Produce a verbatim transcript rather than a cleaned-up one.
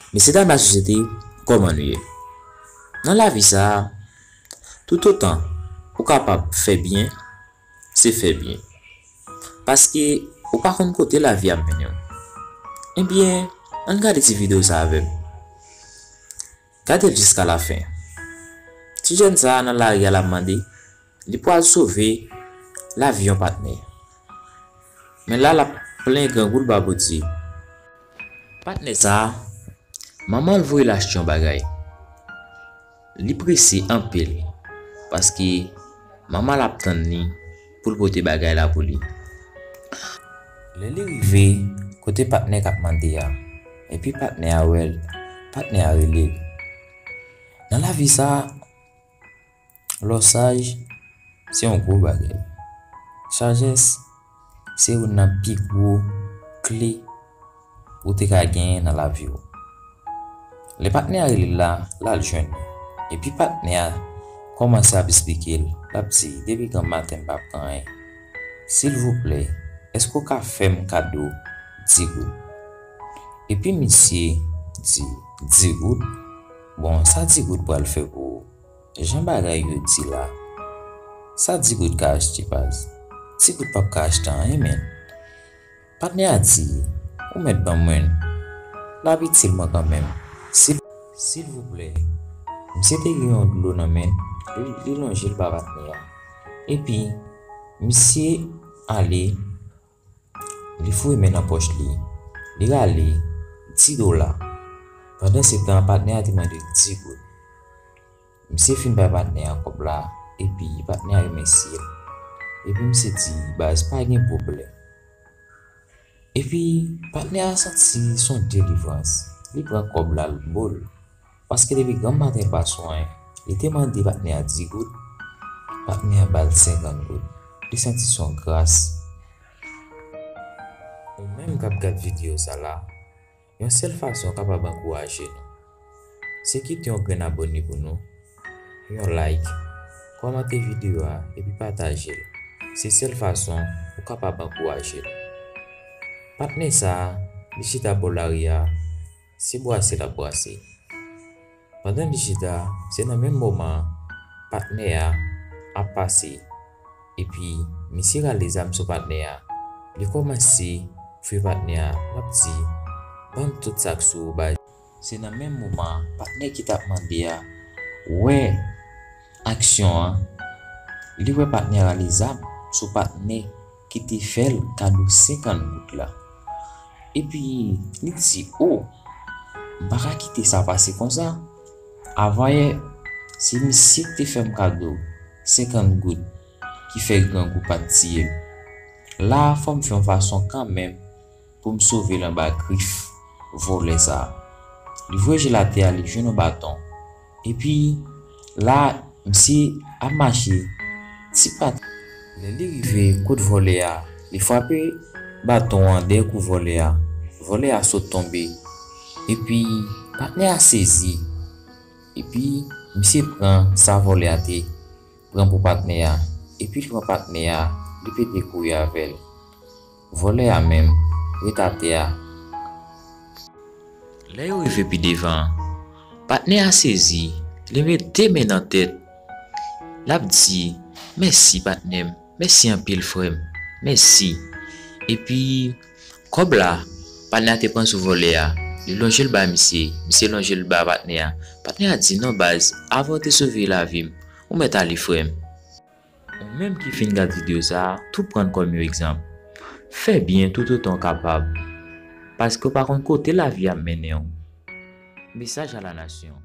Mesye dam lasosyete, kòman nou ye? Nan lavi sa a, toutotan ou kapab fè byen, se fè byen. Paske ou pa konn kote lavi ap mennen w. Ebyen, ann gade ti videyo sa avè m. Gade l jiska lafen. Ti jèn sa a nan lari a l ap mande, li pral sove lavi yon patnè. Men la l ap plen grangou l ba Bondye. Patnè sa a, manman l voye l achte yon bagay. Li prese anpil, paske manman l ap tann li pou l pote bagay la pou li. Lè li rive kote patnè k ap mande a, epi patnè a wè l, patnè a rele l. Nan lavi sa a, lè w saj, se yon gwo bagay. Sajès se youn nan pi gwo kle ou te ka genyen nan lavi w. Lè patnè a rele l la, l al jwenn li. Epi patnè a kòmanse ap esplike l, l ap di, depi granm maten m p ap pran anyen. Silvouplè, èske w ka fè m kado di goud? Epi misye di, di goud? Bon, sa di goud pral fè pou ou? Jan bagay yo di la, sa di goud ka achte baz? Di goud p ap ka achte anyen, menn. Patnè a di, ou mèt ban mwen l, l ap itil mwen kanmenm. Sil, silvouplè. Misye te gen yon dlo nan men l, li, li lonje l ba patnè a. Epi, misye ale, li foure men nan pòch li, li rale di dola. Pandansetan, patnè a te mande l di goud. Misye fin bay patnè a kòb la, epi patnè a remèsye l. Epi misye di, baz, pa gen pwoblèm. Epi patnè a santi s on delivrans. Li pran kòb la, l bo l. Paske depi granm maten l pa swen, li te mande patnè a di goud, patnè a ba l senkant goud. Li santi s on gras. Ou menm k ap gad videyo sa la, yon sèl fason w kapab ankouraje nou, se kite yon grenn abòne pou nou, yon like, kòmante videyo a epi pataje l. Se sèl fason ou kapab ankouraje nou. Patnè sa a, li chita bò lari a, se bwase l ap bwase. Pandan li chita, se nan menm moman an, patnè a ap pase. Epi, misye rale zam sou patnè a. Li kòmanse fouye patnè a, l ap di, ban m tout sa k sou ou, baz. Se nan menm moman an, patnè ki t ap mande a wè aksyon an, li wè patnè a rale zam sou patnè ki te fè l kado senkant goud la. Epi, li di, o, m pa ka kite sa pase konsa. Avanyè, se misye ki te fè m kado senkant goud ki fè grangou pa t tiye m. La a, fò m fè yon fason kanmenm pou m sove l anba grif vòlè sa a. Li voye je l atè a, li jwenn yon baton. Epi, la a, misye ap mache ti pa ti. Lè li rive kot vòlè a, li frape baton an dèyè kou vòlè a. Vòlè a sot tonbe. Epi, patnè a sezi. Epi, misye pran sa vòlè a te pran pou patnè a. Epi, li pran patnè a, li pete kouri avè l. Vòlè a menm ret atè a. Lè yo rive pi devan, patnè a sezi, li met de men nan tèt. L ap di, mèsi, patnè m, mèsi anpil, frè m, mèsi. Epi, kòb la, patnè a te pran sou vòlè a, li lonje l ba misye, misye lonje l ba patnè a. Patnè a di, non, baz, avan w te sove lavi m, ou mèt ale, frè m. Ou menm ki fin gad videyo sa a, tou pran l kòm yon egzanp. Fè byen toutotan w kapab, paske w pa konn kote lavi ap mennen w. Mesaj a la nasyon.